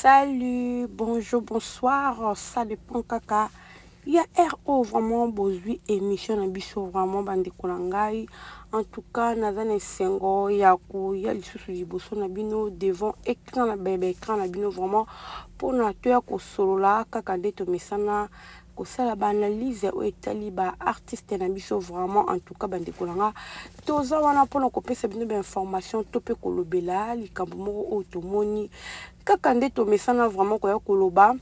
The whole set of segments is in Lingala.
Salut, bonjour, bonsoir, ça dépend kaka ya heure oyo vraiment bozwi émission na biso. Vraiment bandeko na ngai, en tout cas naza na esengo ya koya lisusu liboso na bino, devant écran na ba écran na bino, vraiment mpona toya kosolola kaka nde tomesana kosala ba analyse oyo etali ba artiste na biso. Vraiment, en tout cas bandeko na nga, toza wana mpona kopesa bino ba information to mpe kolobela likambo moko oyo tomoni kaka nde tomesana vraiment koya koloba,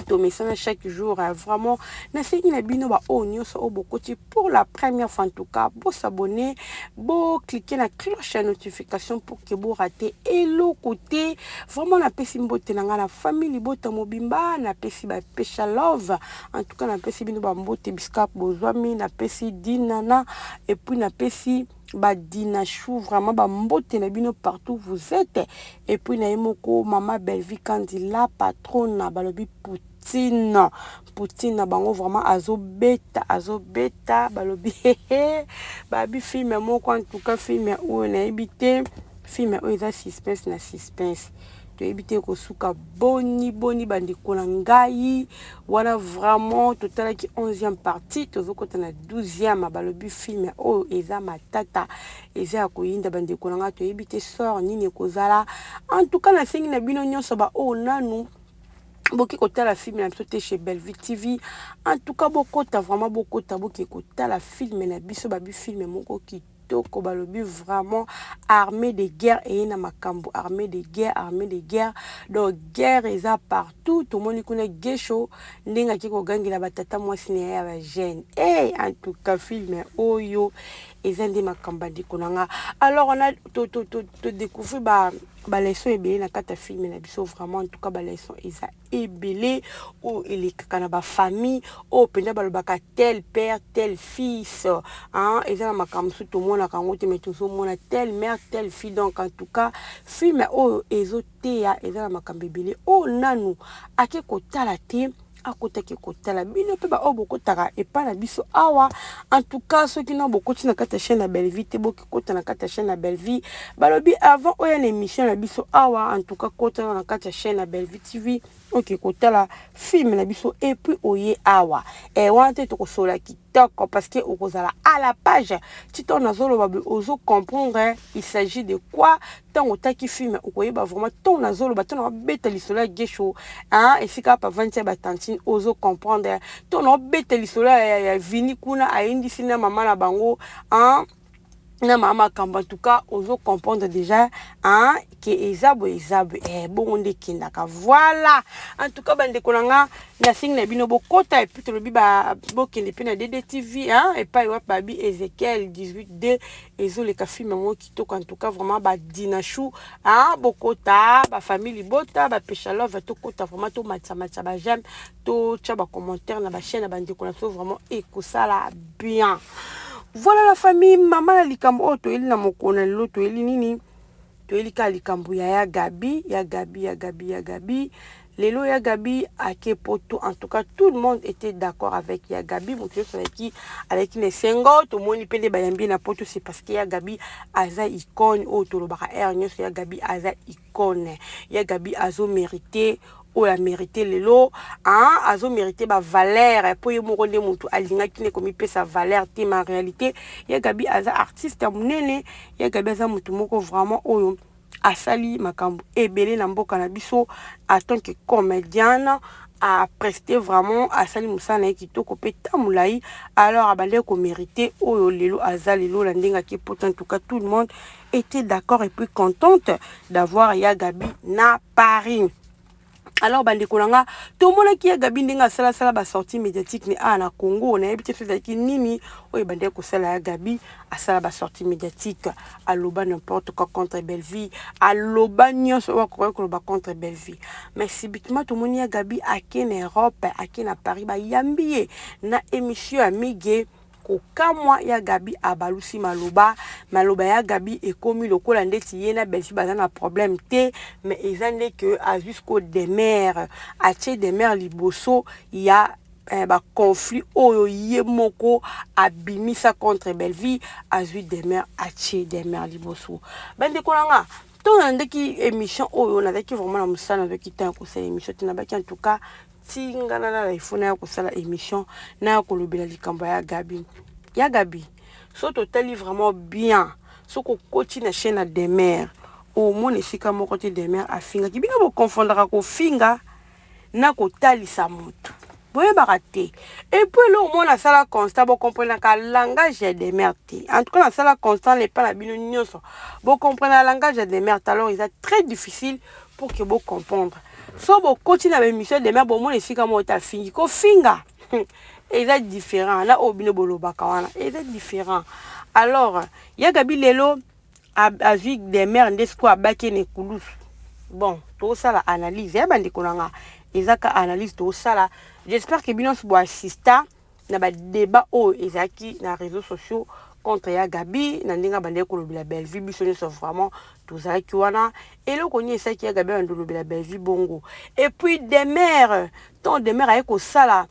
tomesana chaque jour. Vraiment nasengi na bino baoyo nyonso oyo bokoti pour la première fois, en tout cas bos'abonner, bocliquer na cloche ya notification pour que borater eloko te. Vraiment napesi mbote na ngai na famille libota mobimba, napesi bapesha love, en tout cas napesi bino bambote bisika bozwami, napesi dinana et puis napesi badina chou, vraiment bambote na bino partout vous êtes. Et puis na ye moko mama Bellevie Kandi, la patronne, balobi Poutine, Poutine na bango, vraiment azobeta, azobeta. Balobi babi film moko, en tout cas film oyo nayebi te, film oyo eza suspense na suspense, toyebi te kosuka boni boni. Bandeko na ngai, wana vraiment totalaki 11e partie, tozokota na 12e. Balobi film oyo eza matata, eza ya koyinda. Bandeko na ngai, toyebi te sort nini ekozala. En tout cas nasengi na bino nyonso baoyo nanu boki kotala film na biso te chez Bellevue TV, en tout cas bokota, vraiment bokota, boke kotala film na biso. Babi film moko kitoko, balobi vraiment armée de guerre eye na makambo, armée de guerre, armée de guerre, donc guerre eza partout. Tomoni kuna Gesho ndenge ake kogangela batata mwasi na ye ya ba jeune. Hey, en tout cas film oyo eza nde makambo, bandeko na nga. Alors on a todécouvrir ba leçon ebele na kati ya film na biso. Vraiment, en tout cas ba leçon eza ebele oyo elekaka na ba famille oyo mpenza balobaka tel père, tel fils, hein? Eza na makambo mosusu tomonaka yango te, mais tozomona tel mère, telle fille. Donc en tout cas film oyo ezoteya, eza na makambo ebele oyo nanu ake kotala te, akotaki kotala. Bino mpe baoyo bokotaka epai na biso awa, en tout cas soki na bokoti na kati ya chaîne ya Bellevue te, bokikota na kati ya chaîne ya Bellevue. Balobi avant oya na émission na biso awa, en tout cas kotana na kati ya chaîne ya Bellevue TV, oke kotala film na biso et puis oye awa. E wana te tokosola kitoko parce que okozala à la page. Ti ntango nazoloba ozo comprendre il s'agit de quoi. Ntango otaki film, okoyeba vraiment ntango nazoloba, ntango nabeta lisolo ya Gesho esika pavandi ya ba tantine, ozo comprendre. Ntango naobeta lisolo ya Vini kuna ayindisi na mama na bango, hein? Na mama makambo, en tout cas ozo comprendre déjà, hein, ke eza boye, eza boye, bongo nde ekendaka. Voilà, en tout cas bandeko na nga, nasengi na bino bokota. Et puis tolobi bokende mpe na DDTV, hein, epai wapi babi Ezekiel 18 d ezoleka film yango kitoko. En tout cas vraiment badina chou, hein, bokota, ba famille libota, bapesha love, tokota vraiment, tomatisa ba j'aime, totya ba commentaire na ba chaîne na bandeko na biso, vraiment ekosala bien. Voilà la famille. Mama na likambo oyo toyeli na mokolo na lelo, toyeli nini? Toyeli kaka likambo ya Gabi, ya Gabi, ya Gabi, ya Gabi. Lelo ya Gabi ake poto. En tout cas tout le monde était d'accord avec ya Gabi, moto nyonso alaki na esengo. Tomoni mpe nde bayambi na poto, c'est parce que ya Gabi aza icône oyo tolobaka heure nyonso. Ya Gabi aza icône, ya Gabi azomérite oyo amérite lelo, azomérite ba valeur mpo ye moko nde motu alingaki nde komipesa valeur te. Ma réalité, ya Gabi aza artiste ya monene, ya Gabi aza motu moko vraiment oyo asali makambo ebele na mboka na biso en tant que comédienne, aprester vraiment, asali mosala na ye kitoko mpe ta molai. Alors abandaki komérite oyo lelo aza lelo na ndenge ake poto. En tout cas tout le monde était d'accord et puis contente d'avoir ya Gabi na Paris. Alors bandeko na nga, tomonaki ya Gabi ndenge asalasala ba sortie médiatique ne awa na Congo. Nayebi te so ezalaki nini oyo ebandaki kosala ya Gabi asala ba sortie médiatique, aloba n'importe quoi contre Bellevie, aloba nyonso oyo akokaki koloba contre Bellevie. Mais subitement tomoni ya Gabi ake na Europe, ake na Paris, bayambi ye na émission ya Mige. Kokamwa, ya Gabi abalusi maloba. Maloba ya Gabi ekomi lokola ndeti ye na Bellevie baza na problème te, mais eza nde ke azwi siko Demer, atie Demer liboso ya ba conflit oyo ye moko abimisa contre Bellevie. Azwi Demer, atie Demer liboso. Bandeko na nga, Ntango nalandaki émission oyo, nazalaki vraiment na mosala, nazwaki temps ya kosala émission te. Nabaki, en tout cas, ti nga nalala, il faut naya kosala émission, naya kolobela likambo ya Gabi. Ya Gabi, so totali vraiment bien, soki okoti na chaîne ya Demer, omona esika moko te Demer afingaki bino. Bokonfondaka kofinga na kotalisa motu, boyebaka te. Et puis eloko mona asala constat, bokomprenaka langage ya Demer te. En tout cas, nasala constat na epai na bino nyonso, bokomprenaka langage ya Demer te. Alors eza très difficile pour que bocomprendre. So bokoti na baémission ya Demer, bomona esika moko te afingi. Kofinga eza différent na oyo bino bolobaka wana, eza différent. Alors ya Gabi lelo azwi Demer nde sikoyo abaki na ekulusu. Bon, tosala analyse ya bandeko na nga, eza ka analyse tosala. J'espère que bino nyonso boassista na badébat oyo ezalaki na réseaux sociaux contre ya Gabi, na ndenge abandaki kolobela Bellevue. Biso nyonso vraiment tozalaki wana. Eloko nini esalaki ya Gabi abandi kolobela Bellevue bongo? Et puis Demer, ntango Demer aye kosala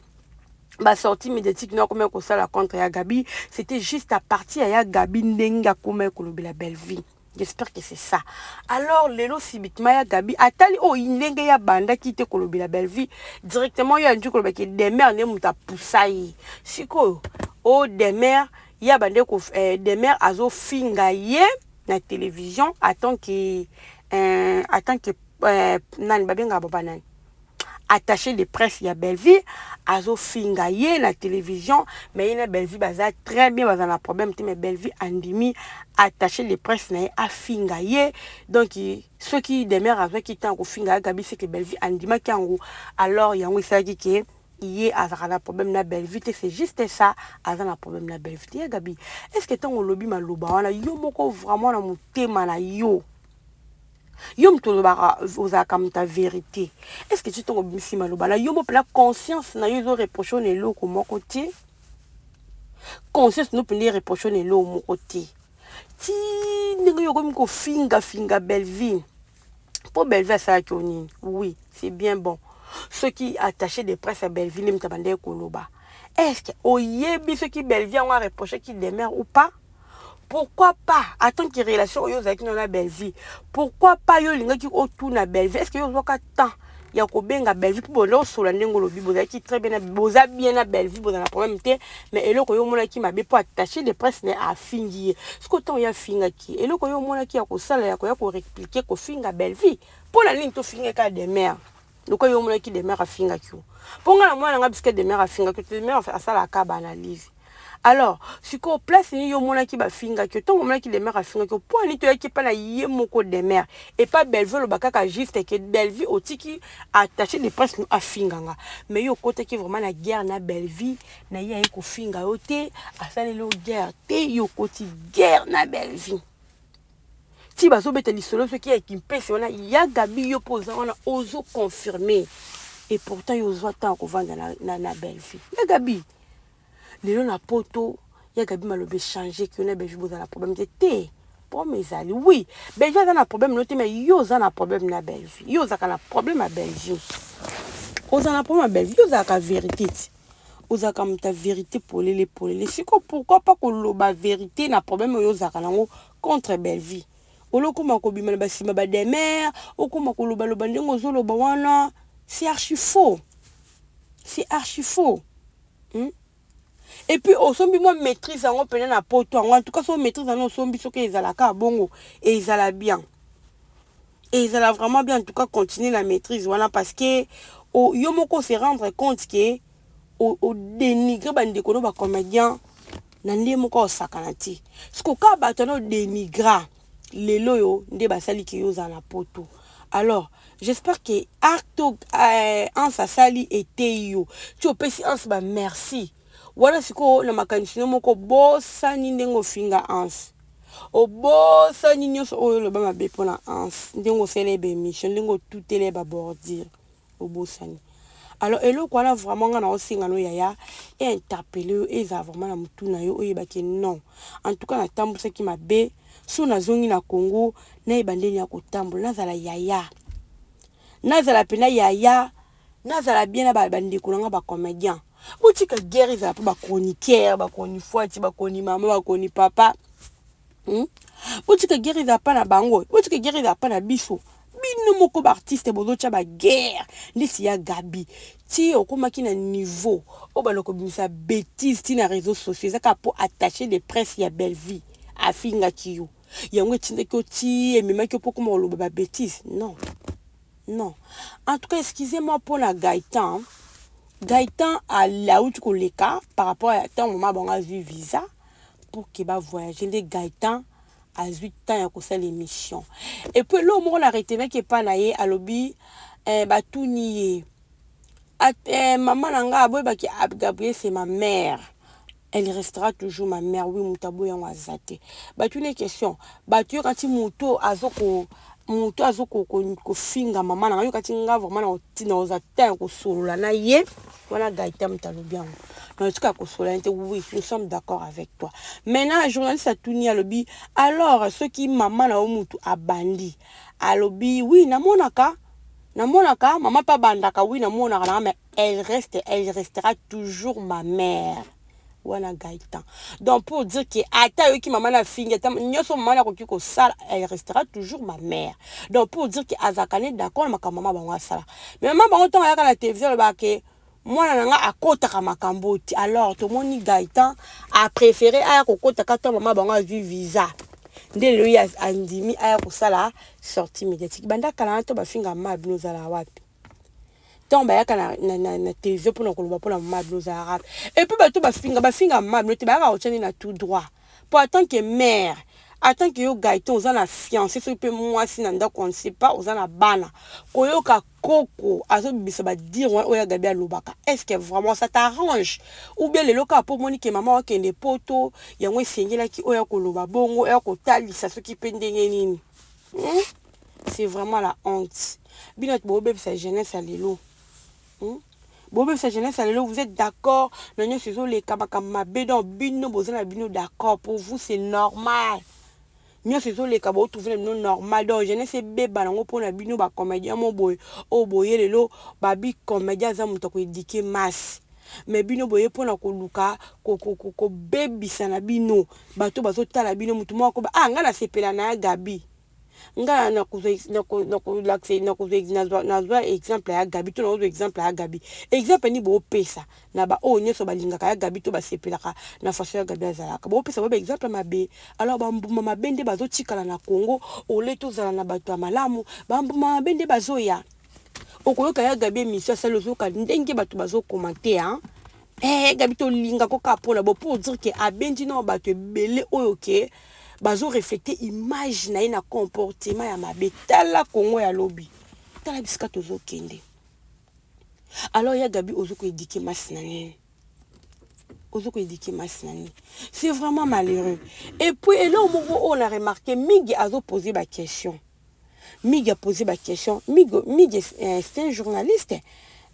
basortie médiatique no, akomaki kosala contre ya Gabi, c'était juste à partir ya Gabi ndenge akomaki kolobela Bellevue. J'espère que c'est ça. Alors lelo, subitement, ya Gabi atali oyo ndenge ya bandaki te kolobela Bellevue directement, yo andi kolobaki Demer nde moto apusa ye. Sikoyo oyo Demer ya bande, Demer azofinga ye na télévision en tant que nani babengaka baba nani, attaché de presse ya Bellevue, azofinga ye na télévision. Mais ye na Bellevue baza très bien, baza na problème te. Mais Bellevue andimi attaché de presse na ye afinga ye. Donc soki Demer azwaki ntango kofinga ya Gabi, c'est que Bellevue andimaki yango. Alors yango esalaki ke ye azalaka na problème na Bellevue te. C'est juste ça, aza na problème na Bellevue te. Ya Gabi, est ce que ntango olobi maloba wana, yo moko vraiment na motema na yo, yo moto olobaka ozalaka moto ya vérité, est ce que ti ntongo obimisi maloba na yo mo mpena, conscience na yo ezoreproche na eloko moko te? Conscience no mpenza ereproche na eloko moko te, ti ndenge yo okomi kofingafinga Bellevue? Mpo Bellevue asalaki yo nini? Oui, c'est bien bon, soki attaché de presse ya Bellevue nde moto abandaki koloba, est ce que oyebi soki Bellevue yango areprochaki Demer ou pas? Pourquoi pas, en tant que relation oyo ozalaki nano na Bellevue, pourquoi pas yo olingaki otuna Bellevue? Est ce que yo ozwaka temps ya kobenga Bellevue mpo bonda osola? Ndenge olobi bozalaki très bien, boza bien na Bellevue, boza na problème te. Mais eloko oyo omonaki mabe mpo attaché de presse ne afingi ye, soki ntango ye afingaki, eloko oyo omonaki ya kosala ya koya korépliquer kofinga Bellevue, mpo na nini tofinga kaka Demer? Lokola yo omonaki Demer afingaki yo, mpo nga na mwana nga bisika Demer afingaki yo, Demer asalaka baanalyse. Alors sikoyo, place nini yo omonaki bafingaki yo? Ntongo omonaki Demer afingaki yo, mpo ani toyaki epai na ye moko Demer, epa Bellevue? Oloba kaka juste ke Bellevue otiki attaché de presse no afinganga, mais yo okotaki vraiment na guerre na Bellevue. Na ye aye kofinga yo te, asaleli yo guerre te, yo okoti guerre na Bellevue ti bazobeta lisolo soki ya kimpese wana. Ya Gabi, yo mpo oza wana, ozoconfirme, et pourtant yo ozwa ntango kovanda na Bellevue. Ya Gabi, lelo na poto, ya Gabi, maloba échange ki yo na Bellevue boza na problème te. Te, problème ezali. Oui, Bellevue aza na problème no te, mais yo oza na problème na Bellevue. Yo ozalaka na problème ya Bellevue, oza na problème ya Bellevue. Yo ozalaka vérité ti ozalaka moto ya vérité polele polele. Siko pourquoi pas koloba vérité na problème oyo ozalaka nango contre Bellevue? Olokoma kobima na basima bademer, okoma kolobaloba ndenge ozoloba wana, c'est archi faux, c'est archi faux, Et puis osombi mwa maîtrise yango mpena na poto yango. En tout cas, so maîtrise yango osombi, soki ezalaka bongo, ezala bien, ezala vraiment bien. En tout cas, continue la maîtrise wana, parce que yo moko se rendre compte ke odénigre bandeko no bacomédien na nde moko osakana te. Siko kaka bato wana odénigra, lelo oyo nde basaliki yo ozala na poto. Alors j'espère que acte Anse asali eteyi yo, ti opesi Anse bamerci wana. Sikoyo na makanisi no moko, bosani ndenge ofinga Anse, obosani nyonso oyo oloba mabe mpona Anse, ndenge osala ye baémission, ndenge otutela ye babordure, obosani. Alors eloko wana vraiment nga na osenga no, yaya, einterpelle yo, ezala vraiment na motu na yo, oyebaki non, en tout cas natambwisaki mabe. So nazongi na Congo, nayeba ndeni ya kotambola, nazala yaya, nazala mpena yaya, nazala bien na bandeko na nga bacomédien. Botika guerre ezala mpo bachroniqueur, bakoni fwati, bakoni mama, bakoni papa. Botika guerre eza pa na bango, botika guerre eza pa na biso. Bino moko baartiste bozotya baguerre ndeti ya Gabi. Ti okomaki na niveau oyo banda kobimisa bétise ti na réseaux sociaux, eza kaka mpo attaché de presse ya Bellevie afingaki yo. Yango etindaki yo ti ememaki yo mpo koma koloba babétise. Non, non, en tout cas, excusez-moi mpona Gaëtan. Gaëtan auti koleka par rapport ya ntango mama bango azwi visa pour ke bavoyage. Nde Gaëtan azwi temps ya kosala émission. Et puis eloko moko na retenaki epa na ye, alobi batuni ye mama na ngai aboyebaki Gabriel, c'est ma mère, elle restera toujours ma mère. Oui, moto aboyi yango aza te. Batuni question, bato yoka ti moto azoko moto azo kofinga mama na ngai, yoka ti nga vraiment na oza te ya kosolola na ye wana. Gaëtan moto alobi yango, na tika kosolola ye te. Oui, nous sommes d'accord avec toi. Maintenant, journaliste atuni, alobi: alors soki mama na yo mutu abandi? Alobi: oui, namonaka mama mpe abandaka. Oui, namonaka nanga, mais elle reste, elle restera toujours ma mère. Wana Gaëtan. Donc pour dire que ata ayoki mama na fingi, ata nyonso mama nakoki kosala, elle restera toujours ma mère. Donc pour dire que azalaka ne d'accord na makambo mama bango asala. Mais mama bango, ntango ayaka na télévision, alobaka ke mwana na nga akɔtaka makambo ti. Alors tomoni Gaëtan apréféré aya kokɔtaka to mama bango azwi visa. Nde lelo ye andimi aya kosala sortie médiatique. Banda kala na to bafinga mama bino, ozala wapi? Ntango bayaka na télévision mpona koloba mpona mama bino, ozala wapi? Et puis bato bafinga mama bino te, bayaka kotia nde na tout droit. Po en tant que mère, en tant que yo Gaëtan, oza na fiancé, soki mpe mwasi na ndako, on ne sait pas, oza na bana, koyoka koko azobimisa badire wana oyo Gabi alobaka, est ce que vraiment ça t'arrange? Ou bien lelo kaka mpo omoni ke mama wakende Poto, yango esengelaki oyo koloba bongo, oyo kotalisa soki mpe ndenge nini? C'est vraiment la honte. Bino ati bobebisa jeunesse ya lelo, Bobebisa jeunesse ya lelo. Vous êtes d'accord na nyonso ezoleka, makambo mabe. Donc bino boza na bino d'accord, pour vous c'est normal. Nyonso ezoleka, botrouve na bino normal. Donc jeunesse ebeba nango mpona bino bacomédien mo boye oyo boye lelo. Babi comédien aza moto akoéduquer masse, mais bino boye mpona koluka kobebisa na bino bato bazotala bino. Motu moko akoba: ah, ngai nasepela na ya Gabi, nga nazwa exemple ya Gabi to nazwa exemple ya Gabi. Exemple nini boopesa na baoyo nyonso balingaka ya Gabi to basepelaka na façon ya Gabi azalaka? Boopesa bo baexemple mabe. Alors bambuma mabe nde bazotikala na Congo. Ole tozala na bato ya malamu, bambuma mabe nde bazoya. Okoyoka ya Gabi émission asali, ozoyoka ndenge bato bazocommenter: hein? Gabi, tolinga koka mpona bo. Pour dire ke abendi na bato ebele oyo ke bazorefléter image na ye na comportement ya mabe. Tala Kongo ya lobi, tala bisika tozokende. Alors ya Gabi, ozokoéduquer masi na nini? Ozokoéduquer masi na nini? C'est vraiment malheureux. Et puis eloko moko oyo na remarqué, mingi azopose baquestion, mingi apose baquestion. Mingi, c'est un journaliste.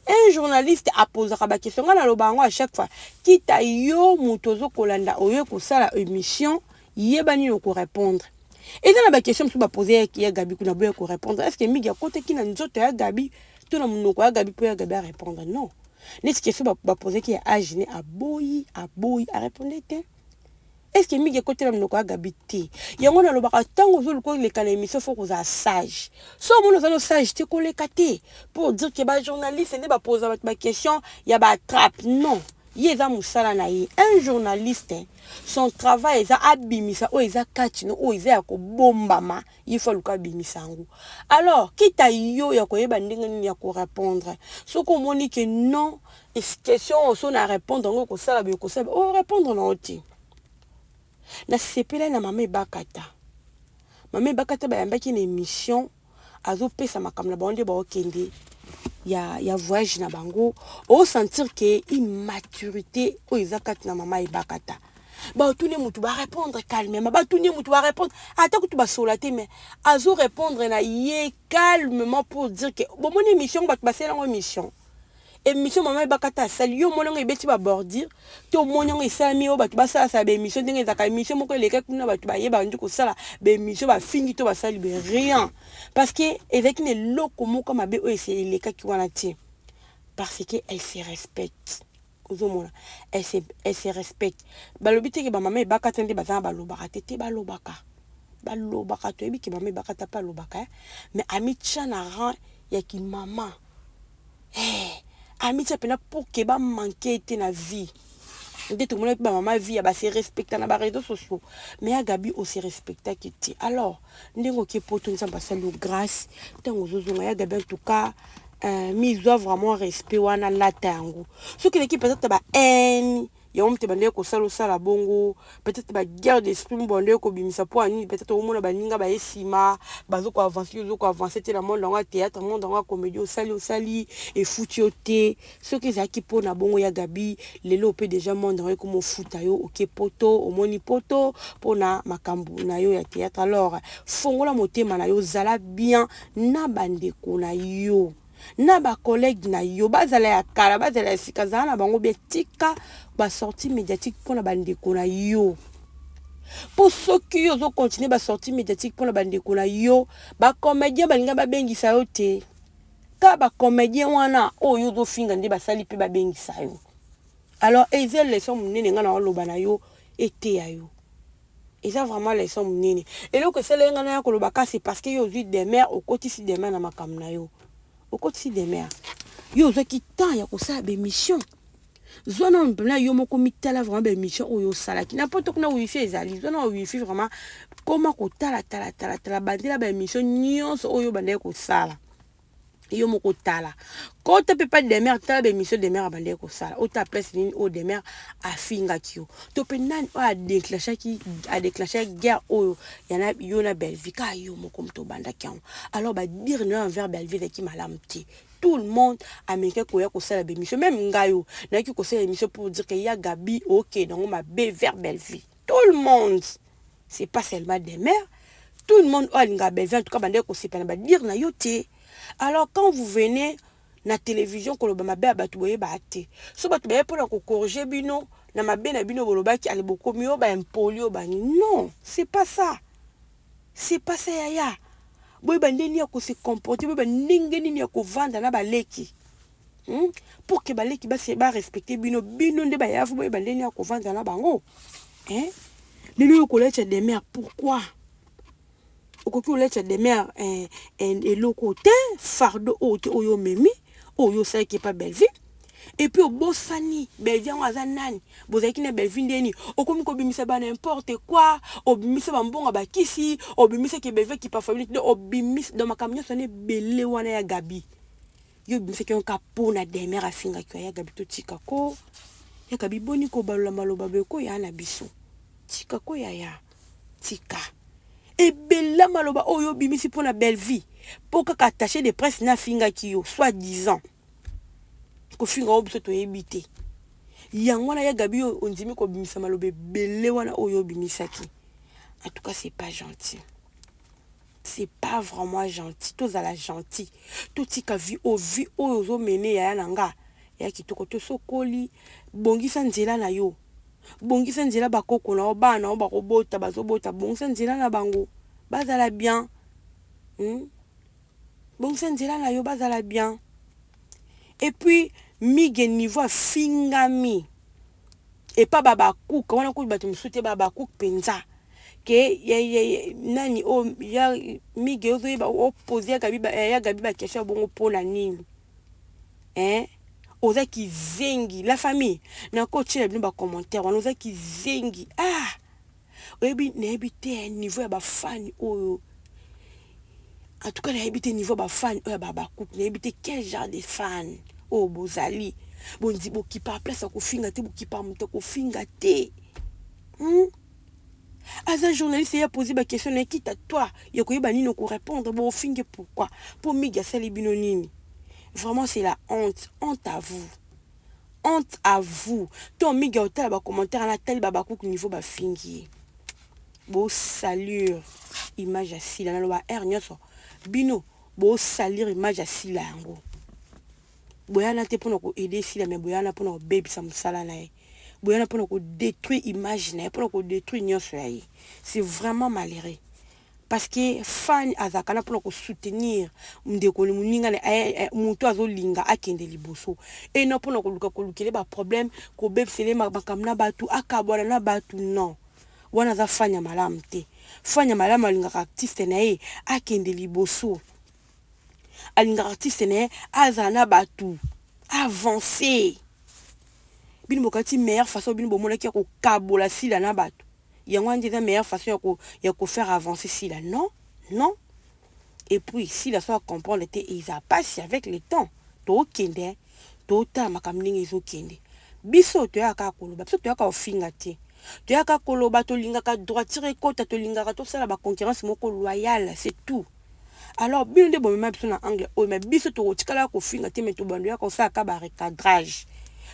Un journaliste apozaka baquestion. Ngai naloba yango à chaque fois: kita yo moto ozokolanda, oye kosala émission, yeba nini okorépondre. Eza na baquestion mosusu bapose ya Gabi kuna, boya korépondre. Est ce que mingi akotaki na nzoto ya Gabi to na monoko ya Gabi mpo ya Gabi arépondre? Non. Neti question bapozaki ya age ne, aboyi, aboyi, arépondre te. Est ce que mingi ekotela monoko ya Gabi te? Yango nalobaka, ntango ozoluka oleka na émission, faut kozala sage. So omoni oza no sage te, koleka te. Pour dire ke bajournaliste nde bapoza bato baquestion ya batrape, non. Ye eza mosala na ye. Un journaliste, son travail eza abimisa oyo eza kati no, oyo eza ya kobombama, ye faut aluka abimisa yango. Alors kita yo ya koyeba ndenge nini ya korépondre. Soki omoni ke non, question oyo so na répondre yango ekosala boye, ekosala oyo, répondre na yo te. Nasepelai na mama Ebakata. Mama Ebakata bayambaki na émission, azopesa makambo na bango nde baokende ya voyage na bango. Osentir ke immaturité oyo eza kati na mama Ebakata. Batuni mutu, barépondre calmement. Batuni mutu, barépondre, ata kutu basola te, mais azorépondre na ye calmement. Pour dire ke bomoni émission, bato basala yango émission mama Ebakata asali, yo omoni yango ebeti babordure te. Omoni yango esalami oyo bato basalasala baémission ndenge ezalaka. Émission moko eleka kuna, bato bayebaka ndi kosala baémission, bafingi to basali be rien, parce que ezalaki na eloko moko mabe oyo ese elekaki wana te, parce que elle se respecte. Ozomona, elle se respecte. Balobi te ke bamama ebaka te nde baza na balobaka te te, balobaka, balobaka. Toyebi ke mama ebaka te mpe alobaka, eh? Mais amitia na rang ya kimama, eh, amitia mpena pour ke bamanke te na vie. Nde tomonaki bamama vie ya base respecta na baréseaux sociaux, mais ya Gabi ose respectaki te. Alors ndenge oke Poto, Nzambe asali yo grâce, ntango ozozonga, ya Gabi, en tout cas mizwa vraiment respect wana, lata yango. Soki eleki peut-être ba haine yango moto ebandeki kosala, osala bongo, peut-être baguerre d'esprit mo bandeki kobimisa mpo ya nini? Peut-être omona baninga baye nsima bazokoavance, yo ozokoavance te na monde yango ya théâtre, monde yango ya comédie. Osali, osali, efuti yo te. Soki ezalaki mpona bongo, ya Gabi, lelo mpe déjà monde yango ekoma ofuta yo. Oke Poto, omoni Poto mpona makambo na yo ya théâtre. Alors fongola motema na yo, zala bien na bandeko na yo, na bacollègue na yo, bazala ya kala, bazala ya sika, zala na bango bien. Tika basortie médiatique mpona bandeko na yo, mpo soki yo ozocontinue basortie médiatique mpona bandeko na yo, bacomédien balinga babengisa yo te. Kaka bacomédien wana oyo ozofinga nde basali mpe babengisa yo. Alors eza leçon monene ngai na oloba na yo, eteya yo. Eza vraiment leçon monene. Eloko esaleli ngai naya koloba kasi parce que yo ozwi Demer, okotisi Demer na makambo na yo, okotisi Demer. Yo ozwaki temps ya kosala baémission. Zwa na mpena yo moko mitala vraiment baémission oyo osalaki na Poto kuna. Wifi ezali, zwa na wifi vraiment, koma kotala, tala, tala, tala, bandela baémission nyonso oyo bandaki kosala. Yo moko tala, kota mpe pa Demer, tala baémission Demer abandaki kosala. Ota place nini oyo Demer afingaki yo, to mpe nani oyo adéclenchaki guerre oyo yana yo na Bellevie? Kaka yo moko moto obandaki yango. Alors badire na yo envers Bellevie ezalaki malamu te. Tout le monde américain koya kosala bémission, même ngai oyo nayaki kosala émission pour dire que ya Gabi okende yango mabe vers Bellevie. Tout le monde, c'est pas seulement Demer, tout le monde oyo alingaka Bellevie en tout cas bandeki kosepela na badire na yo te. Alors quand vous venez na télévision koloba mabe ya bato, boyeba te so bato baye mpona kocorriger bino na mabe na bino bolobaki, ale bokomi oyo baimpoli oyo bani. Non, c'est pas ça, c'est pas ça, yaya. Boyeba ndenge ya kose comporter, boyeba ndenge nini ya kovanda na baleki, Pour que baleki basi barespecte bino, bino nde bayafu, boyeba ndenge ya kovanda na bango, hein? Lelo oyo koletya Demer, pourquoi okoki koletya Demer eloko te, fardeau oyo te, oyo omemi, oyo osalaki epa Bellevie? Et puis obosani Bellevie yango aza nani? Bozalaki na Bellevie ndeni okomi kobimisa ba n'importe quoi, obimisa bambongo bakisi, obimisaki Bellevie kipa famille, donc obimisa, donc makambo nyonso wana ebele wana ya Gabi, yo obimisaki yango kaka mpo na Demer afingaki yo. Ya Gabi, totika ko. Ya Gabi, boni kobalola maloba boye? Koya na biso, tika ko, yaya, tika ebela maloba oyo obimisi mpo na Bellevie, mpo kaka attaché de presse na afingaki yo, soit disant kofinga oyo biso toyebi te. Yango wana, ya Gabi, oyo ondimi kobimisa maloba ebele wana oyo obimisaki, en tout cas c'est pas gentil, c'est pas vraiment gentil. Tozala gentil, totika vie oyo, vie oyo ozomene, yaya na nga, ya kitoko. Tosokoli, bongisa nzela na yo, bongisa nzela bakoko na yo, bana na yo bakobota, bazobota, bongisa nzela na bango bazala bien, Bongisa nzela na yo bazala bien. Et puis Mige, niveau afingami epa babakuka wana kutu, bato mosusu te, babakuka mpenza ke nani oyo ya Mige ozoyeba opose ya Gabi baquestion ya bongo mpona nini, hein? Oza kizengi. La famille, nakotiela bino bacommentaire wana. Oza kizengi. Ah, oyebi, nayebi te niveau ya bafani oyo. En tout cas nayebi te niveau ya bafani oyo ya babakuku, nayebi te quel genre de fan oyo bozali. Bondi bokipa place ya kofinga te, bokipa moto ya kofinga te, Aza journaliste, ye apose baquestion na ye, kita toi ya koyeba nini okorépondre. Bofinge pourquoi? Mpo Migi asali bino nini? Vraiment, c'est la honte, honte à vous, honte à vous. To Migi otala bacommentaire wana, atali babakuku niveau bafingi ye. Bosalir image ya Sila. Naloba aire nyonso, bino bosalir image ya Sila. Yango boyana te mpona koaider Sila, mais boyana mpona kobebisa mosala na ye, boyana mpona kodétruire image na ye, mpona kodétruire nyonso ya ye. C'est vraiment malheureux. Parce que fan azalaka na mpona kosoutenir ndeko moninga na moto azolinga akende liboso, e non mpona koluka kolukele baproblème, kobebisele makambo na bato, akabwana na bato. Non, wana aza fan ya malamu te. Fan ya malamu alingaka artiste na ye akende liboso, alingaka artiste na ye azala na bato, avance. Bino bokati meilleure façon bino bomonaki ya kokabola Sila na bato, yango wana nde eza meilleure façon ya kofaire avancer Sila? Non, non. Et puis Sila so acomprendre te, eza pasi. Avec le temps tokende, totala makambo ndenge ezokende. Biso toyaka kaka koloba, biso toyaka kofinga te, toyaka koloba. Tolingaka droiture ekota, tolingaka tosala baconcurrence moko loyale, c'est tout. Alors bino nde bomema biso na angle oyo, mais biso tokotikala kofinga te, mais tobando yaka kosalaka barecadrage.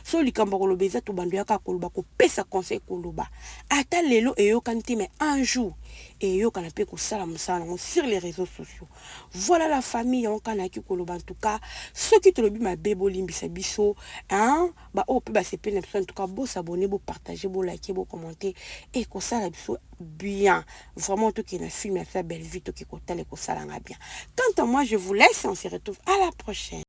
So likambo koloba eza, tobando yaka koloba, kopesa conseil, koloba. Ata lelo eyokani te, mais un jour eyokana mpe kosala mosala nango sur les réseaux sociaux. Voilà la famille, yango kaka nayaki koloba. En tout cas, soki tolobi mabe, bolimbisa biso, hein? Baoyo mpe basepeli na biso, en tout cas bosabonner, bopartager, boliker, bocommenter, ekosala biso bien vraiment. Tokende na film ya biso ya Bellevue, toke kotala, ekosalanga bien. Quant à moi, je vous laisse, on se retrouve à la prochaine.